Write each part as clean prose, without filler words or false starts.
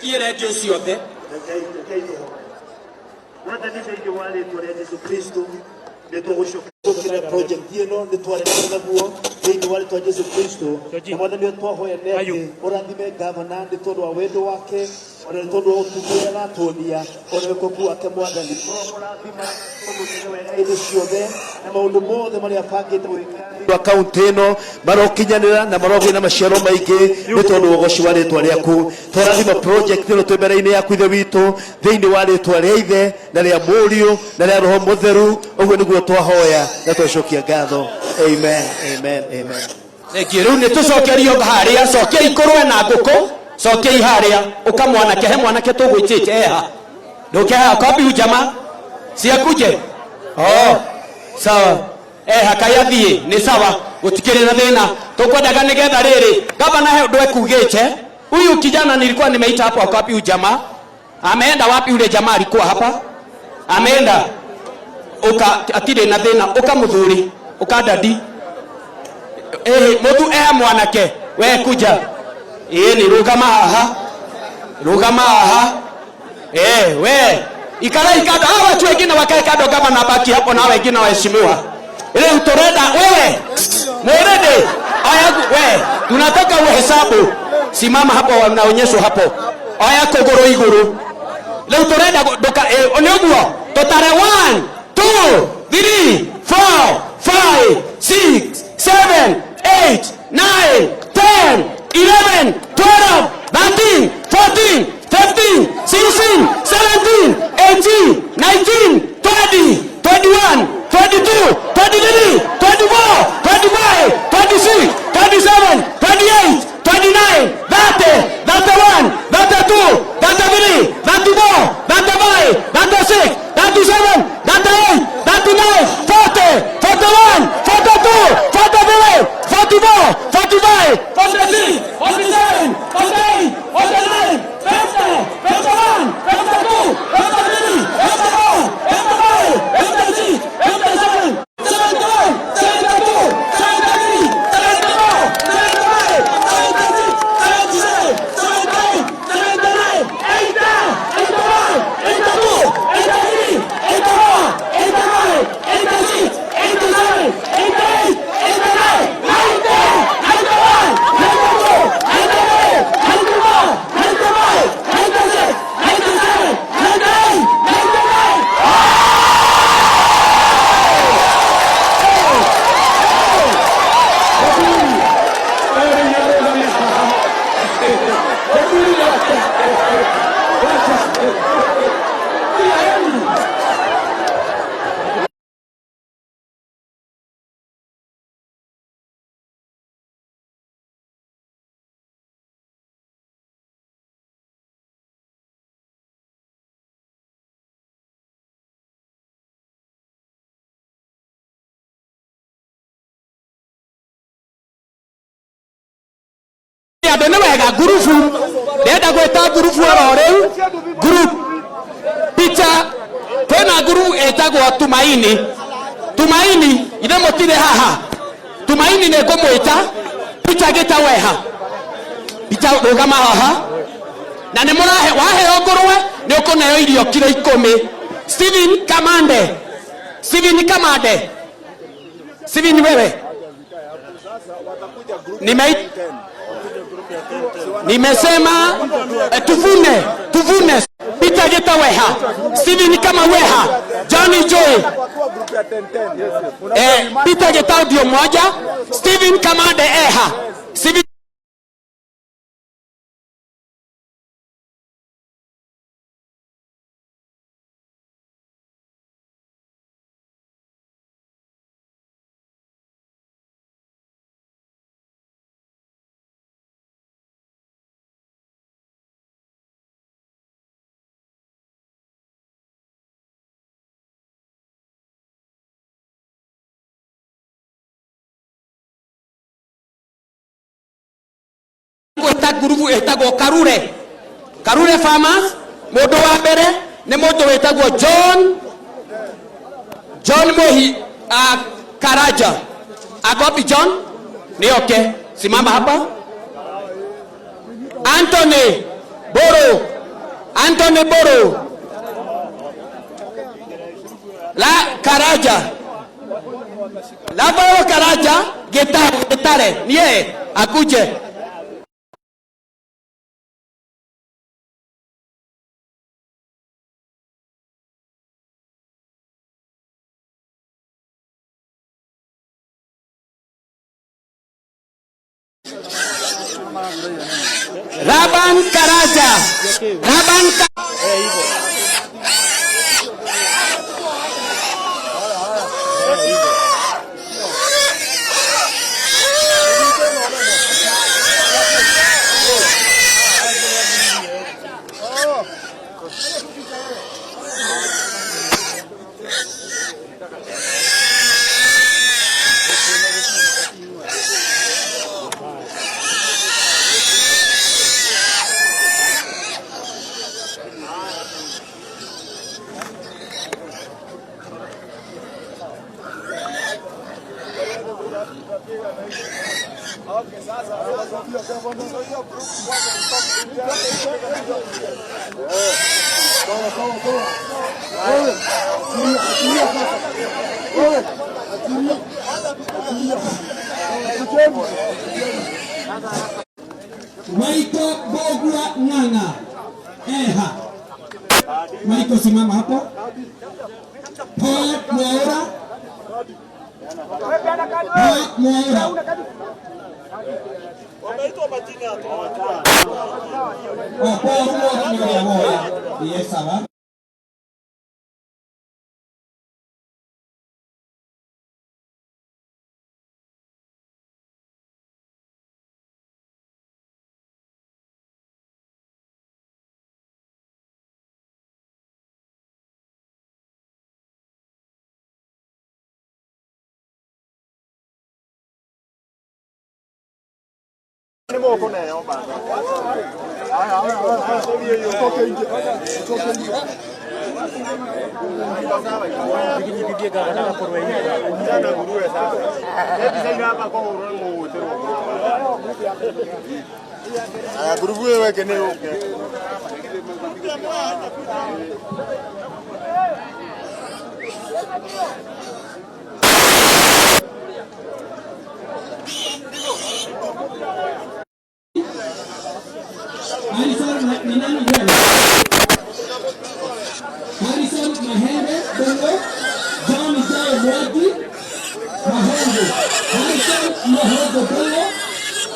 Thiĩ redio ciothe. Rekei tũhoe. Mwathani thĩinĩ wa rĩtwa rĩa Jesu Kristo nĩ tũgũcokia project ĩno nĩ twarekana naguo thĩinĩ wa rĩtwa Jesu Kristo na mwathani ũrĩa twahoya nĩ atĩ ũrathime gavana nĩ tondũ wa wendo wake ona nĩ tondũ wa ũtugi ũrĩa aratuonia ona wĩkoku wake mwathani ũramũrathima ũmũtige wega hĩndĩ ciothe na maũndũ mothe marĩa abangĩte gwĩka wa kaunti ĩno marokinyanĩra na marogĩa na maciaro maingĩ nĩ tondũ wa ũgoci wa rĩtwa rĩaku. Twarathima project ĩno twĩ mbere-inĩ yaku Ithe witũ thĩinĩ wa rĩtwa rĩa Ithe na rĩa Mũriũ na rĩa Roho Mũtheru. Ũguo nĩguo twahoya na twacokia ngatho. Amen, amen, amen. Thengiũ. Rĩu nĩ tũcokerio harĩa, cokiai ngũrwe na ngũkũ, cokiai harĩa. Ũka mwanake, he mwanake tũgwĩtĩte eha. Ndũke haha, kwapi huyu jamaa? Si akuje? Oh, sawa. Eha kaĩ athiĩ, nĩ sawa, gũtikĩrĩ na thĩna. Tũkwendaga nĩgetha rĩrĩ, gavana he ũndũ ekugĩte. Huyu kijana nilikuwa nimeita hapo, ako wapi huyu jamaa? Ameenda wapi yule jamaa alikuwa hapa? Ameenda. Uka atirĩ na thĩna, ũka mũthuri, ũka dadi. Eh, mũthu eh mwanake, we kuja. Ĩĩ nĩ rũgama haha. Rũgama haha. Eh, we ikarai kando. Hawa watu wengine wakae kando, gavana baki hapo na wengine waheshimiwa. Rĩu turenda wewe mwĩrĩndĩ oya we tunataka uhesabu. Simama hapo, wanaonyeshwa hapo. Oya kũgũrũ igũrũ. Rĩu turenda nduka nĩ ũguo tũtare 1 2 3 4 5 6 7 8 9 10 11 12 13 14 15 16 17 18 19 20 21 22 23 24 25 26 27 28 29 30 31 32 33 34 35 36 37 38 39 40 41 42 43 44 45 46 47 48 49 50 51 52 53 54 55 56 57 71 72 73 74 75 76 77 78 79 80 81 82 83 84 85 86 87 88 89 90 91 92 93 94 95 96 97 98 99. Andũ nĩ wega ngurubu ndenda gwĩta ngurubu oro rĩu group picha kwĩna ngurubu ĩtagwo Tumaini. Tumaini ithe mũtirĩ haha. Tumaini nĩ ngũmwĩta picha gĩta weha picha rũgama haha na nĩ mũrahe waheo ngũrwe nĩ ũkũneo irio kilo 10. Steven Kamande, Steven Kamande, Steven wewe nimesema tuvune tuvune Peter Gita weha Steven kama weha Johnny Joy Peter Gita ndio moja Steven Kamande eha Steven gwĩta ngurubu ĩtagwo Karure, Karure Farmers. Mũndũ wa mbere nĩ mũndũ wĩtagwo John, John Mohi Karaja. Akopi John? Ni okay. Simama hapa. Anthony Boro. Anthony Boro La Karaja Lavao Karaja Gitare Gitare ni yeye akuje. Laban Karaja Laban Maiko Bogwa Ng'ang'a. Eha. Maiko simama hapo. Paul Mwaura. Paul Mwaura. Oh, Paul Mwaura ni ũrĩa woya. Yes, sawa. Harrison ni nani wewe? Harrison Mahembe Bongo, John Isaiah Mwagi Mahembe, Harrison Mahembe Bongo,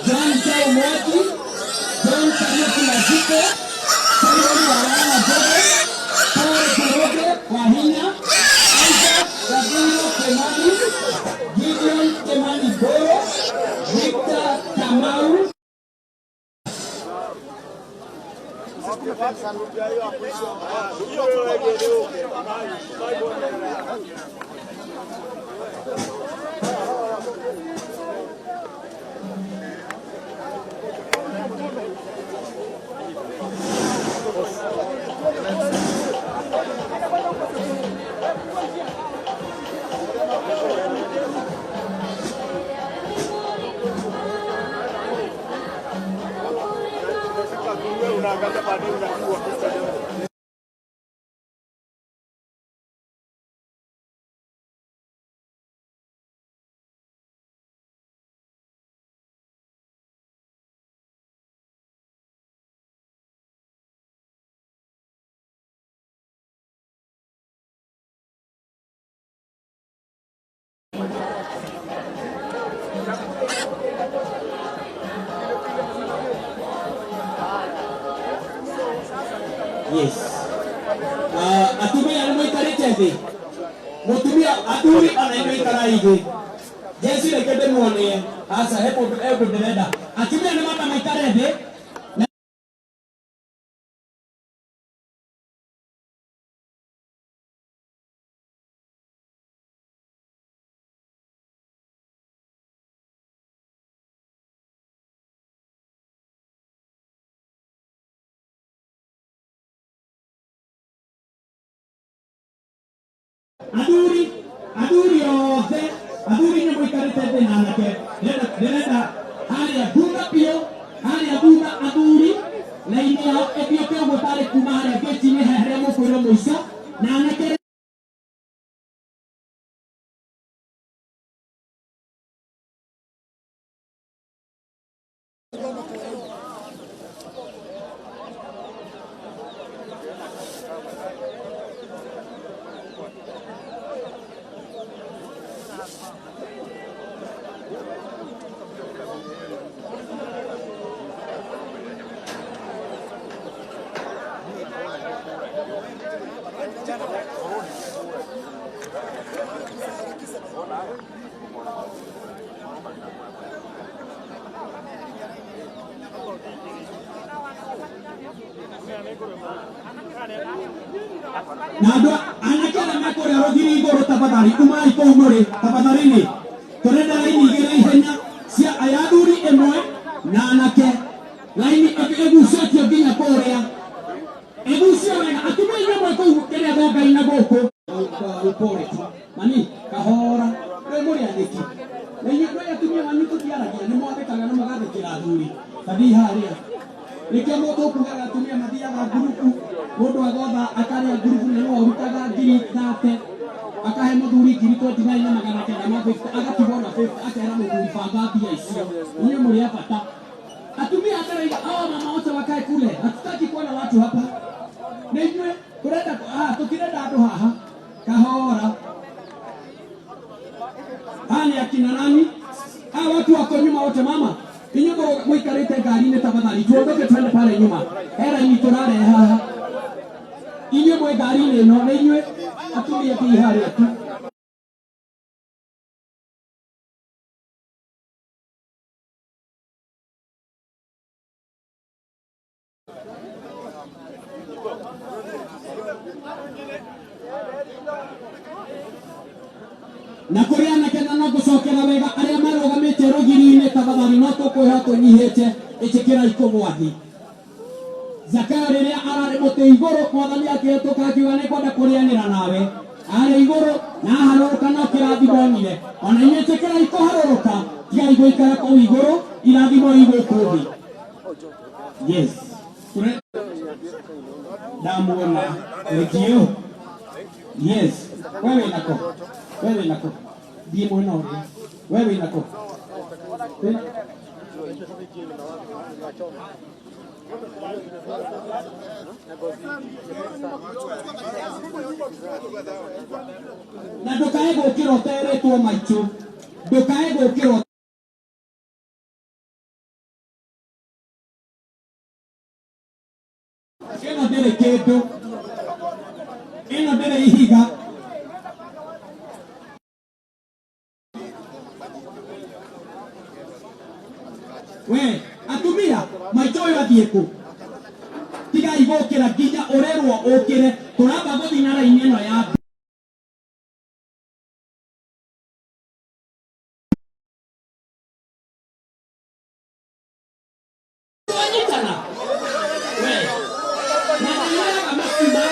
John Isaiah Mwagi, John Kariuki Maziko, Simon Warana Jogo, Paul Koroge Wahinya, Isaac Gabriel Kimani, Gideon Kimani Boro, Victor Kamau. Yes. Atumia nĩ mũikarĩte thĩ mũtumia athuri ona inyuĩ ikarai thĩ Jesu reke ndĩmuonie aca he mũndũ he ũndũ ndĩrenda atumia nĩ mamba maikare thĩ na athuri athuri othe athuri nĩ mũikarĩte thĩ na anake ndĩrenda harĩa thutha biũ harĩa thutha athuri raini yao ĩthiũke ũguo tarĩ kuma harĩa Na andũ anake arĩa me kũrĩa rũgiri igũrũ, tafadhali umai kũu mũrĩ, tafadhalini. Tũrenda raini igĩrĩ ihenya cia aya athuri ĩmwe na anake, raini ĩgucĩtio nginya kũrĩa, ĩgucio wega. Atumia inyuĩ mwĩ kũu kĩrĩa thonga-inĩ gũkũ, upole tu mani, kahora. Rĩu mũrĩ athĩki na inyuĩ kwĩ atumia wanyu tũtiaragia, nĩ mwathĩkaga na mũgathĩkĩra athuri. Tathii harĩa, nĩkĩo mũndũ ũkugaga atumia mathiaga ngurubu, mũndũ agotha akarĩa ngurubu, na nĩwe ũrutaga 30,000 akahe mũthuri 29,950, agatigwo na 50, akera mũthuri, "Banga mbia icio." Inyuĩ mũrĩ a bata atumia. Ataraira hawa mama wote wakae kule, hatutaki kuona watu hapa. Nĩ inyuĩ tũrenda ah, tũtirenda andũ haha. Kahora. Hawa ni akina nani? Hawa watu wako nyuma wote, mama inyuĩ mũikarĩte ngari-inĩ, tafadhali tuondoke twende pale nyuma. Hera ni tũrarehe haha. Inyuĩ mwĩ ngari-inĩ ĩno, nĩ inyuĩ atumia kii harĩa tu. Na kũrĩ anake, na no ngũcokera wega, arĩa marũgamĩte rũgiri-inĩ, tafadhali no tũkwĩhoya tũnyihĩte, ĩtĩkĩrai kũgwa thĩ. Zakayo rĩrĩa ararĩ mũtĩ igũrũ, mwathani akĩhetũka akiuga, "Nĩngwenda kũrĩanĩra nawe." Arĩ igũrũ na aharũrũka, no kĩrathimo onire. Ona inyuĩ ĩtĩkĩrai kũharũrũka, tigai gũikara kũu igũrũ, irathimo igũkũ thĩ. Yes. Ndamuona, thank you. Yes, wewe nako, wewe nako, thiĩ mwena ũrĩa. Wewe nako. Na ndũkae gũkĩra ũterĩtwo, maitũ, ndũkae gũkĩra. Ĩno ndĩrĩ kĩndũ, ĩno ndĩrĩ ihiga. We atumia, maitũ ũyũ athiĩ kũ? Tigai gũkĩra nginya ũrerwo ũkĩre. Tũramba gũthiĩ na raini ĩno ya twanyitana. We na nĩnyoyaga makima.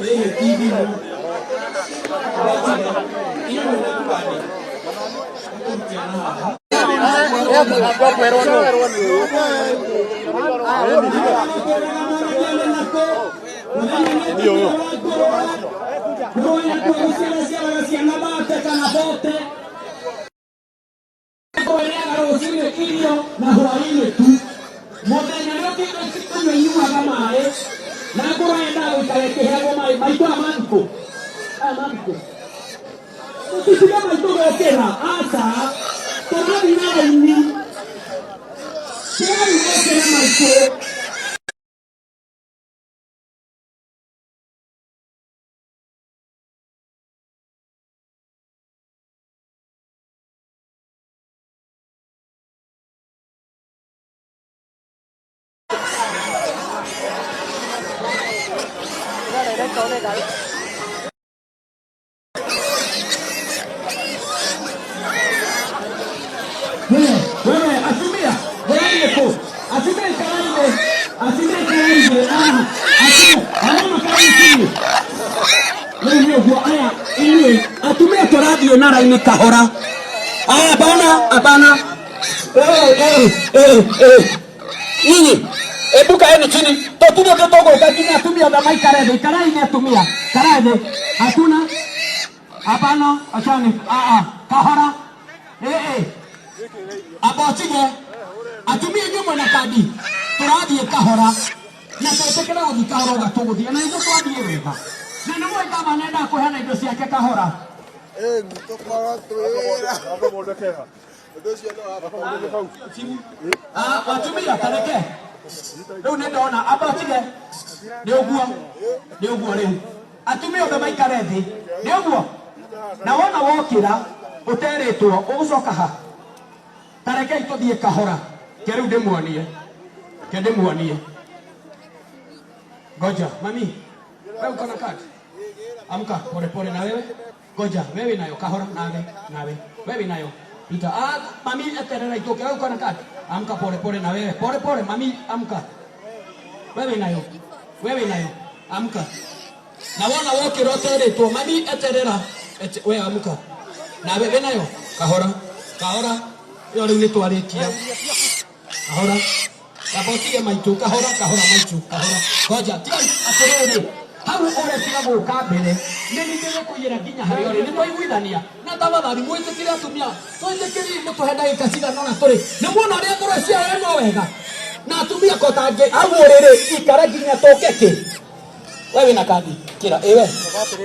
Ĩĩ, ti thimũ. Inyuĩ mwĩna kibandĩ? Tũkũrutĩra haha. Ciana bate kana bote kũrĩaga rũcinĩ irio na hwainĩ tu, mũthenya nĩ ũkĩnyua inyuaga maĩ, na ngũrũ yendaga gũikara ĩkĩheagwo maĩ maitũ. Aya mathikũ, aya mathikũ, tũtitige maitũ gũkĩra. Aca, tũrathiĩ na raini. Tigai gũkĩra, maitũ. Wewe, wewe atumia, wewe kũ? Atumia ikarai, atumia ikarai. Ah, atumia, arĩa makarai chini. Rĩu nĩ ũguo, aya inyuĩ atumia tũrathiĩ na raini kahora. Aya, hapana, hapana. Eh, eh, eh, eh. Nyinyi ebu kaeni chini, tũtirĩ ũndũ tũgũka nginya atumia othe maikare thĩ. Ikarai thĩ atumia, karai thĩ. Hatuna, hapana, achani. Ah, ah, kahora. Eh, eh. Amba ũtige atumia inyuĩ mwena kandi, tũrathiĩ kahora na twĩtĩkĩre gũthiĩ kahora ũga tũgũthiĩ na ithuĩ twathiĩ wega, na nĩ mũĩ gavana endaga kũheana indo ciake kahora. Ah, watumia tareke riu nĩ ndona amba ũtige nĩ ũguo nĩ ũguo rĩu atumia othe maikare thĩ nĩ ũguo na wona wokĩra ũterĩtwo ũgũcoka ha tarekei tũthiĩ kahora ke rĩu ndĩmuonie ke ndĩmuonie ngoja mami wewe uko na kadi amka pole pole na wewe ngoja wewe nayo kahora nawe nawe wewe nayo pita ah mami eterera itoke wewe uko na kadi amka pole pole na wewe pole pole mami amka wewe nayo wewe nayo amka na wona wokĩra ũterĩtwo mami eterera we amka nawe we nayo kahora kahora ĩyo rĩu nĩ twarĩkia kahora amba ũtige maitũ kahora kahora maitũ kahora ngoja tiga atĩrĩrĩ hau ũrĩa tiga gũka mbere nĩ niĩ ndĩgũkũiyĩra nginya harĩa ũrĩ nĩ twaiguithania na tafadhali mwĩtĩkĩre atumia twĩtĩkĩrie mũtũhe ndagĩka cigana ũna tũrĩ nĩ muona ũrĩa ngũrwe ciaheanwo wega na atumia ko tangĩ hau ũrĩ rĩ ikara nginya tũke kĩ wewe na kadi kira ewe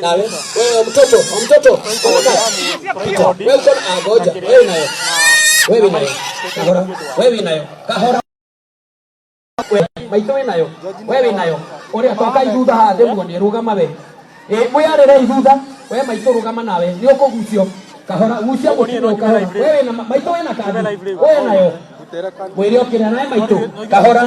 nawe wewe mtoto mtoto uko na kadi pita wewe uko na ah, ngoja wewe nayo wewe nayo kahora wewe nayo kahora we maitũ wĩ nayo we wĩ nayo ũrĩa toka ithutha haha ndĩmuonie rũgama we ĩ mwĩarĩre ithutha we maitũ rũgama nawe nĩ ũkũgucio kahora gucia mũtino kahora we wĩna maitũ wĩna kandi we nayo mwĩre ũkĩra nawe maitũ kahora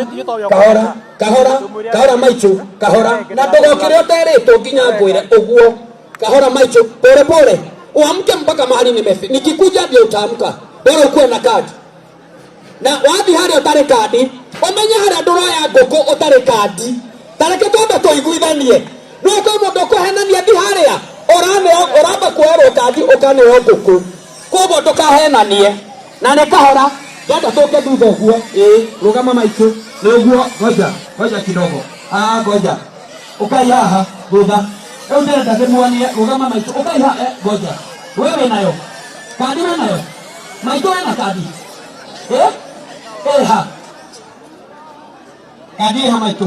kahora kahora kahora maitũ kahora na ndũgokĩre ũterĩtwo nginya ngwĩre ũguo kahora maitũ pole pole uamke mpaka mahali nimefi nikikuja ndio utaamka bora ukuwe na kadi na wathi harĩa ũtarĩ kandi ũmenye harĩa ndũroya ngũkũ ũtarĩ kandi tareke twambe tũiguithanie no kwĩ mũndũ ũkũhenania thi harĩa ũraneo ũramba kuoerwo kandi ũkaneo ngũkũ koguo ndũkahenanie na nĩ kahora ndenda tũke thutha ũguo ĩĩ rũgama maitũ nĩ ũguo ngoja ngoja kidogo ah ngoja ũkai haha thutha rĩu ndĩrenda ndĩmuonie rũgama maitũ ũkai haha eh, ngoja we wĩ nayo kandi wĩ nayo maitũ wĩna kandi eh ĩha kandi ĩha maitũ.